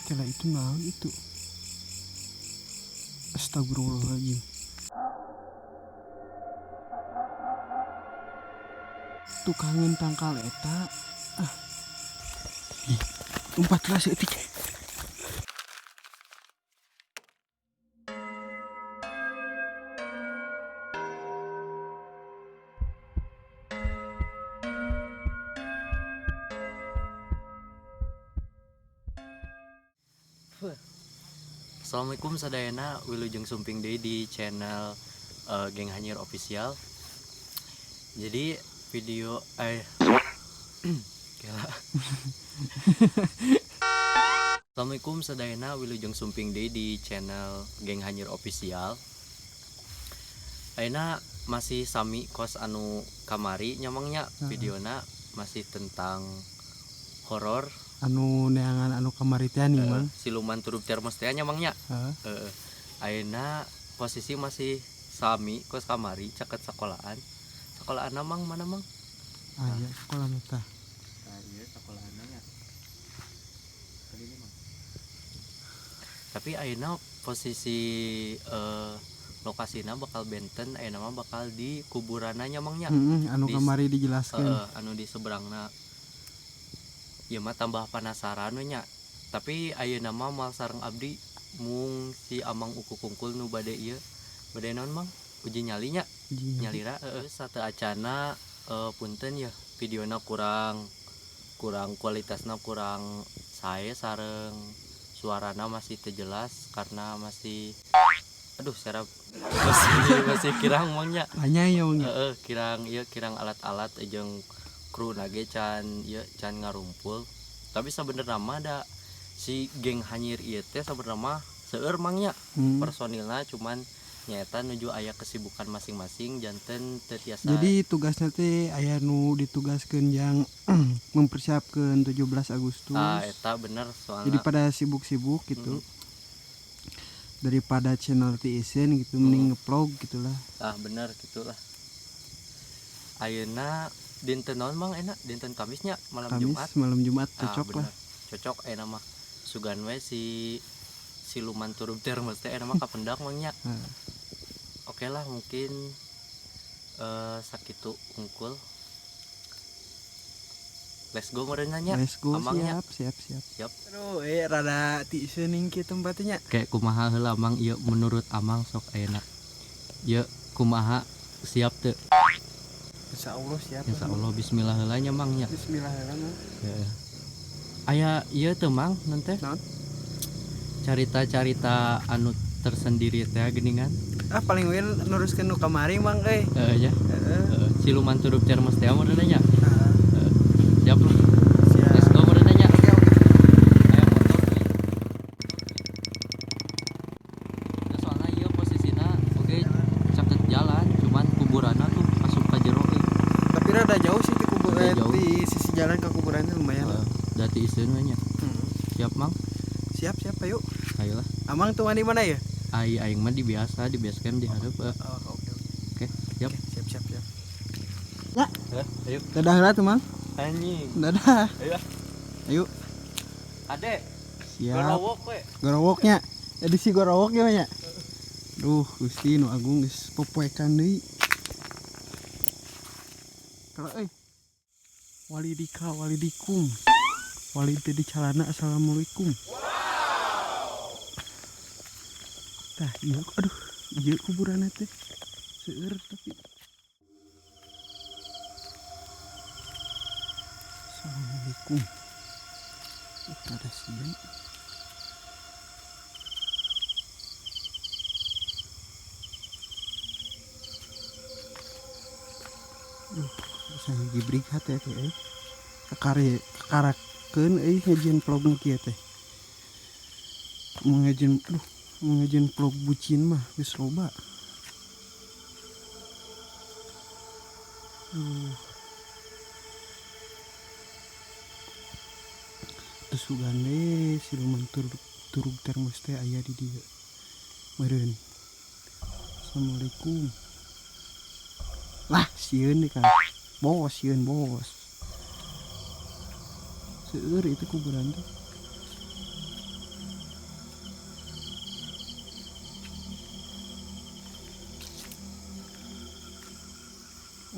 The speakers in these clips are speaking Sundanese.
Kela itu naon itu. Astagfirullahaladzim. Tukangan tangkal eta. Ah. Ih, lompat lah seeutik. Assalamualaikum sadayana, wilujeng sumping deui di channel Geng Hanyir Official. Jadi video kela. Assalamualaikum sadayana, wilujeng sumping deui di channel Geng Hanyir Official. Ayeuna masih sami kos anu kamari nya, Mang, nya. Videona masih tentang horor. Anu neangan anu kamari teh nih, Mang. Siluman turub termos teh nya, Mang, nya. Heeh. Heeh. Ayeuna posisi masih sami kos kamari, caket sekolahan. Sekolahan, Mang, mana, Mang? Ah, iya, sekolah mah. Nah, iya sekolahan nya. Kali ini, Mang. Tapi ayeuna posisi lokasina bakal benten, ayeuna mah bakal di kuburanna nya, Mang, nya. Heeh, anu kamari dijelaskeun. Heeh, anu di seberangna. Ya mah tambah penasaran we nya. Tapi ayeuna mah moal sareng abdi, mung si Amang Uku Kungkul nu bade ieu. Bade naon, Mang? Uji nyali nya. Uji nyali. Nyalira heeh. Satu acana, punten ya, videona kurang kurang kualitasna kurang sae sareng suarana masih teu jelas karena masih, aduh, serap, masih masih kirang, Mang, nya. Lanyai ya, Mang, ya. Heeh, kirang ieu, kirang alat-alat jeung kru nage can ieu, can ngarumpul. Tapi sebenarnya mah da si Geng Hanyir ieu teh sebenarnya mah seueur, Mang, nya. Personilna cuman nyaeta nuju aya kesibukan masing-masing, janten teu tiasa. Jadi tugasnya teh aya nu ditugaskeun yang mempersiapkan 17 Agustus. Ah, eta bener soalna. Jadi pada sibuk-sibuk gitu. Daripada channel teu isin gitu, mending ngevlog gitulah. Ah, bener gitulah. Ayeuna dinten naon, Mang, enak? Dinten Kamis nya, malam Kamis, Jumat. Malam Jumat. Ah, Cocok lah. Bener. Cocok ayeuna mah. Sugan we si siluman turub termos teh ayeuna mah kapendak, Mang, nya. Heeh. Oke lah, mungkin sakitu hungkul. Let's go meureun nya. Let's go. Amang nya. Siap, siap, siap. Siap. Aduh, rada tiiseun kieu tempatnya. Kayak kumaha heula, Mang, ieu menurut Amang sok ayeuna. Ieu kumaha, siap teu? Insya Allah siap. Insya Allah, bismillah heula nya, Mang, nya. Bismillahirrahmanirrahim. Heeh. Aya ieu teu, Mang, nanti? Naon? Carita-carita anu tersendiri teh geuningan. Ah, paling we neruskeun nu kamari, Mang, euy. Heeh nya. Heeh. Heeh, siluman turub termos teh meureun nya. Heeh. Heeh. Siap lu. Siap. Let's go meureun nya. Oke, oke. Aya motor euy. Nah, soalnya ieu posisina oke caket jalan, cuman kuburanna tuh asup ka jero euy. Tapi rada jauh sih di kubur, Rada jauh. di sisi jalan ke kuburan itu lumayan. Heeh, da tiiseun we nya. Siap, Mang? Siap, siap, ayo. Ayolah. Amang tuh di mana ya? Ai aing mah di biasa, di base camp di hareup. Oh, oke, oke. Oke, siap. Oke, siap, siap, siap. Ya. Heh, ayo. Dadah lah tuh, Mang. Anjing. Dadah. Ayo. Ayo. Ade. Siap. Gorowok we. Gorowoknya. Jadi si gorowok ya, nya. Duh, Gusti nu agung, geus popoekan deui. Kalau euy. Walidika walidikum. Walid teh di calana, assalamualaikum. Tah, iya, aduh, iya kuburan teh. Seueur tapi. Assalamualaikum. Ada siang. Duh, saya gibrik hati ya teh. Kakare kakarakeun euy ngajieun vlog nu kieu teh. Mau ngajieun, aduh, mau ngajieun vlog bucin mah geus loba. Duh. Terus sugande siluman turug termos teh aya di dieu. Meureun. Assalamualaikum. Lah, sieun deh kan. Bos, sieun bos. Seueur itu kuburan teh.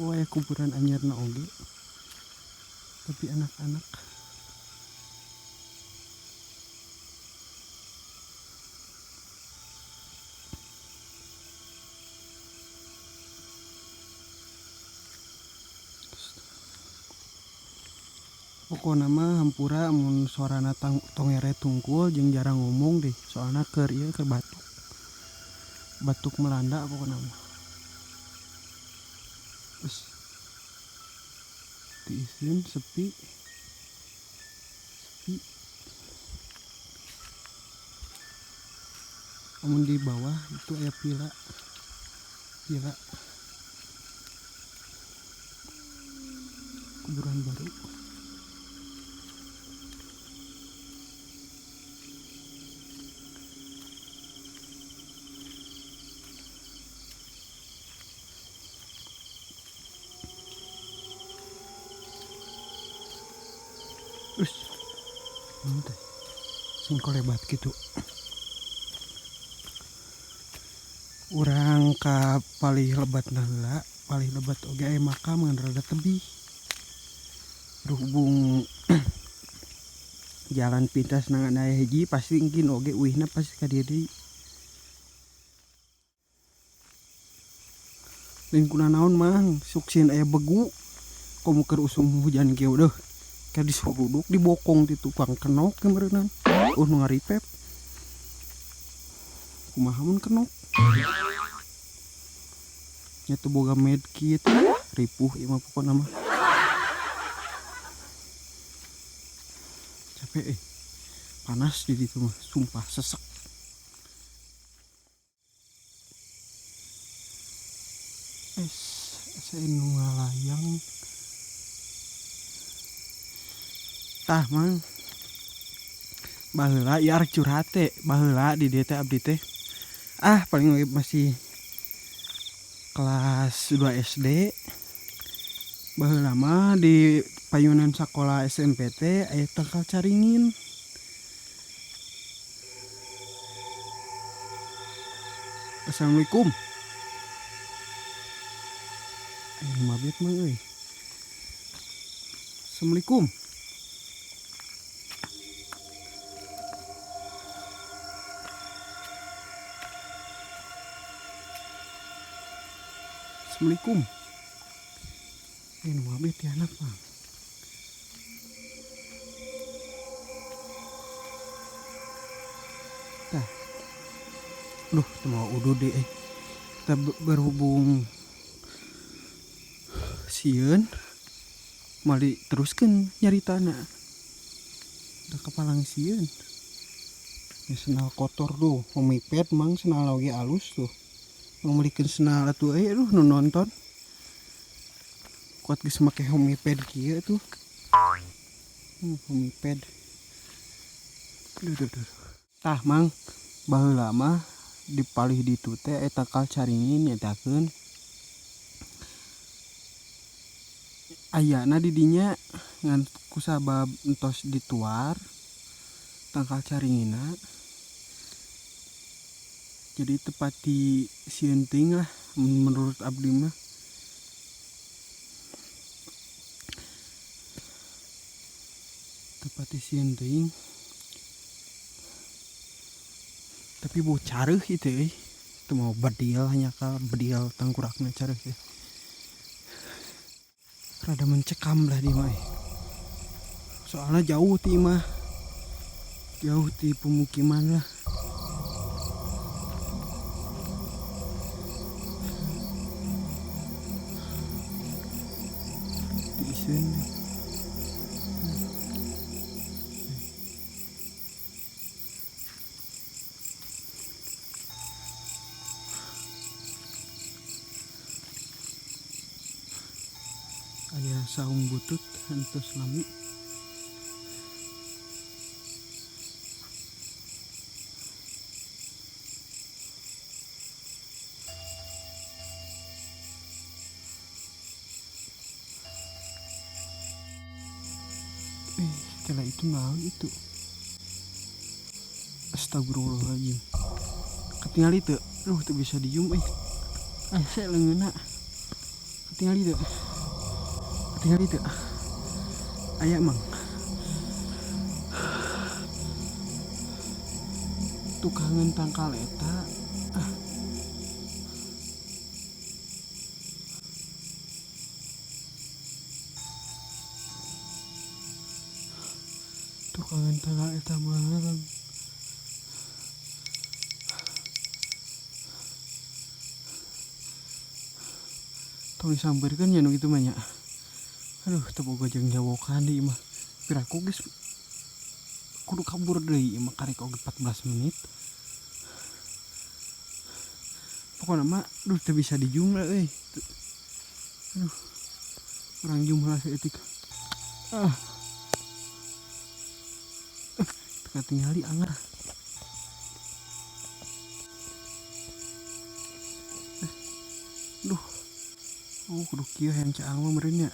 Oh aya kuburan anyarna oge. Tapi anak-anak. Pokona mah hampura mun sorana tongere tungkul jeung jarang ngomong deh, soalna keur ieu keur batuk. Batuk melanda pokona mah. Terus diisin sepi. Sepi. Amun di bawah itu aya pila. Pila. Kuburan baru. Sing kolebat gitu. Urang ka palih lebat heula, palih lebat oge aya makam ngan rada tebih. Berhubung jalan pintas ngan aya hiji pasti engkin oge uihna pasti ka dieu deui. Lain kunanaon mang, suksin aya begu komo keur usum hujan kieu deuh. Ka disuruduk dibokong ti tukang kenok meureunnan. Oh nu ngaripep. Kumaha mun kenok? Nya teu boga medkit, ripuh ieu mah pokona mah. Capek panas di ditu mah, sumpah sesek. Asa nu ngalayang. Tah mang. Baheula ieu arek curhat teh, baheula di dieu teh abdi teh. Ah paling masih kelas 2 SD. Baheula mah di payunan sakola SMP teh aya tangkal caringin. Assalamualaikum. Aya nu mabit mah euy. Assalamualaikum. Assalamualaikum. Ini mabit ya anak bang. Tah. Duh, teu mau uduh deh. Kita berhubung sieun mali teruskeun nyaritana. Udah kepalang sieun. Ini senal kotor duh, pemipet mang senal oge alus tuh. Ngemelikeun senal atuh euy aduh nu nonton. Kuat geus make homiped kieu tuh. Homiped. Duh duh duh. Tah mang baheula mah di palih ditu teh eta tangkal caringin nyatakeun. Ayana di dinya ngan kusabab entos dituar tangkal caringina. Jadi tepati sieun teuing lah menurut abdi mah. Tepati sieun teuing. Tapi bau careuh itu euy. Teu mau bedil hanya ka bedil tangkurakna careuh teh. Rada mencekam lah di mah. Soalnya jauh ti mah. Jauh ti pemukiman lah. Aya saung butut entos lami. Kala itu naon itu. Astagfirullahaladzim. Ketinggal itu. Duh, teu bisa diem euy. Saya leungeunna. Katingali teu? Katingali teu? Aya mang. Tukangan tangkal eta. Ah. Tukangan tangkal eta mah. Tong disampeurkeun nya nu kitu mah nya. Aduh, teu boga jeung jawokan deui mah. Piraku geus kudu kabur deui mah karek oge 14 menit. Pokona mah duh teu bisa dijumlah euy. Aduh. Urang jumlah saeutik. Ah. Teu katingali anger. Duh. Oh, kudu kieu hayang caang mah meureun nya.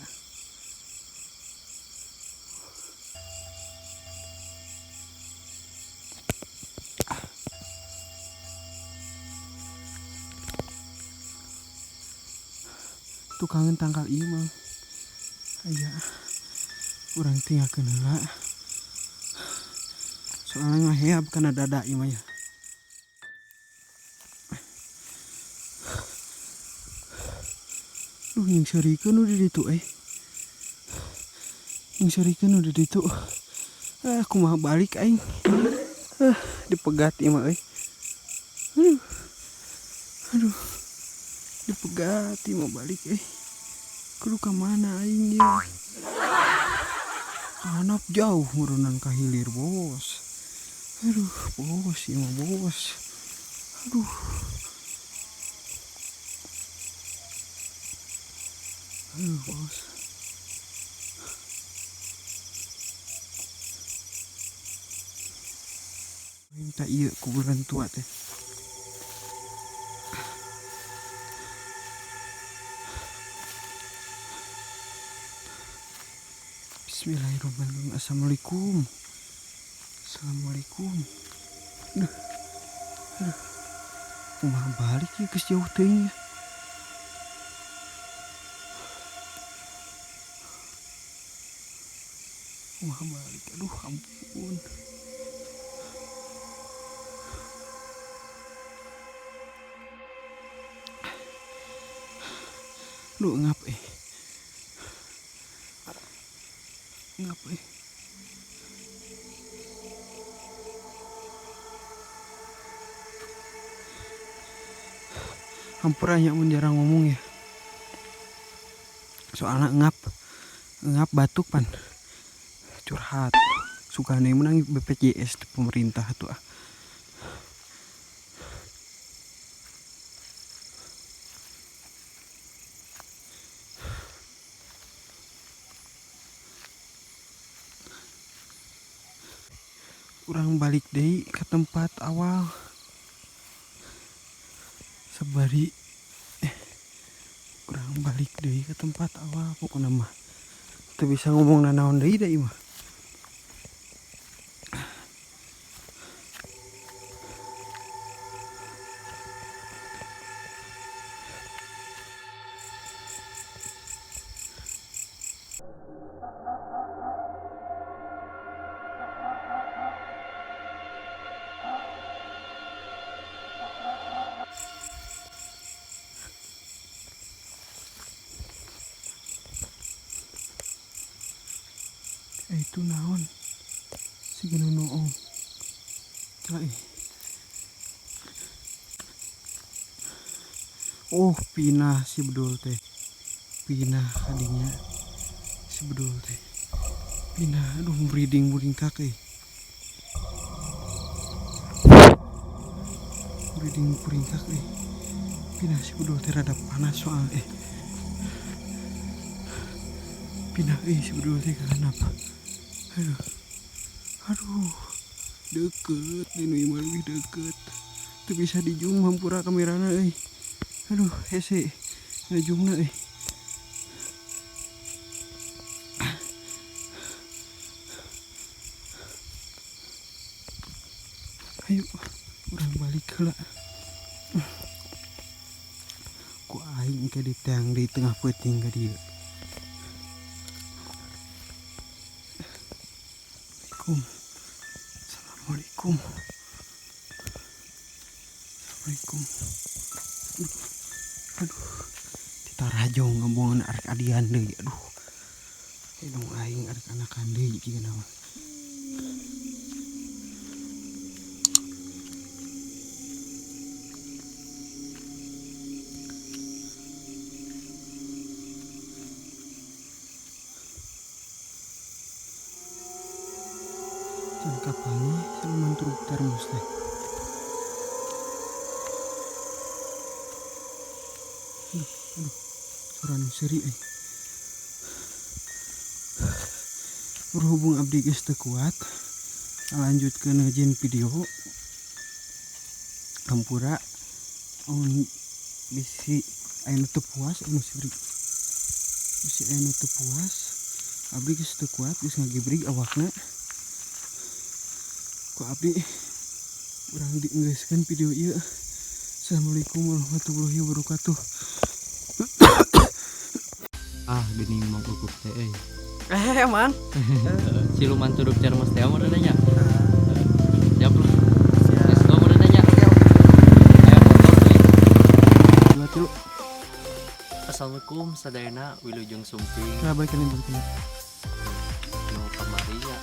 Tukangan tangkal ieu mah. Aya. Urang tinggalkeun heula. Soalna ngaheab kana dada ieu mah ya. Duh, yang seurikeun nu di ditu euy. Yang seurikeun nu di ditu. Ah, kumaha balik aing. Ah, dipegat ieu mah euy. Aduh. Aduh. Dipegat ieu mah balik euy. Kudu ka mana aing ieu? Kanap jauh meureunnan ka hilir, bos. Aduh, bos ieu mah bos. Aduh. Aduh, bos. Minta ieu kuburan tua teh. Bismillahirrahmanirrahim. Assalamualaikum. Assalamualaikum. Aduh. Aduh. Kumaha balik ieu geus jauh teuing ya. Kumaha balik, aduh ampun. Duh, ngap eh. Ngap eh. Hampura nya mun jarang ngomong ya. Soalnya ngap. Ngap batuk pan. Curhat. Sukane menang BPJS di pemerintah tuh ah. Urang balik deui ke tempat awal. Sebari urang balik deui ke tempat awal pokona mah. Teu bisa ngomong nanaon deui da ieu mah. Itu naon si noong cai. Oh, pinah si bedul teh, pinah adinya si bedul teh, pinah. Aduh, breeding muringkak eh, breeding muringkak eh, pinah si bedul teh rada panas soal eh, pinah eh si bedul teh kenapa? Aduh, aduh, deket ini mah lebih deket. Teu bisa dijum hampura kamerana euy. Aduh, hese ngajumna euy. Ayo, urang balik heula. Ku Aing engke diteang di tengah peuting ka dieu. Assalamualaikum. Assalamualaikum. Assalamualaikum. Aduh. Aduh. Ditarajong ngembuangan arek adian deui. Aduh. Hidung aing arek anakan deui jiga nama. Can kapalnya siluman truk termos teh. Aduh, aduh, suara nu seuri euy. Berhubung abdi geus teu kuat, lanjutkeun ngejieun video. Hampura mun bisi aya nu teu puas anu seuri. Bisi aya nu teu puas, abdi geus teu kuat geus ngagibrig awakna. Ku abdi urang dienggeuskeun video ieu. Assalamualaikum warahmatullahi wabarakatuh. Ah, geuning Mang Ukup teh euy. Mang. Siluman tuduk termos teh meureun nya. Siap lu. Siap. Let's go meureun nya. Aya motor euy. Dua tilu. Assalamualaikum sadayana, wilujeng sumping. Nah, balik kalian, balik kalian. Nu kamari nya.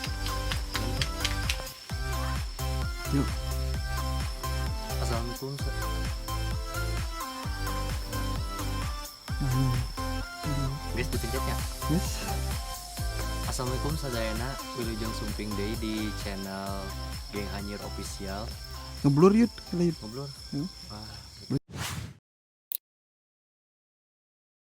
Yuk. Assalamualaikum. Nah, ini. Guys, dipencetnya. Yes. Assalamualaikum sadayana, wilujeng sumping deui di channel Geng Hanyir Official. Ngeblur yut, kali yut. Ngeblur. Hmm. Wah.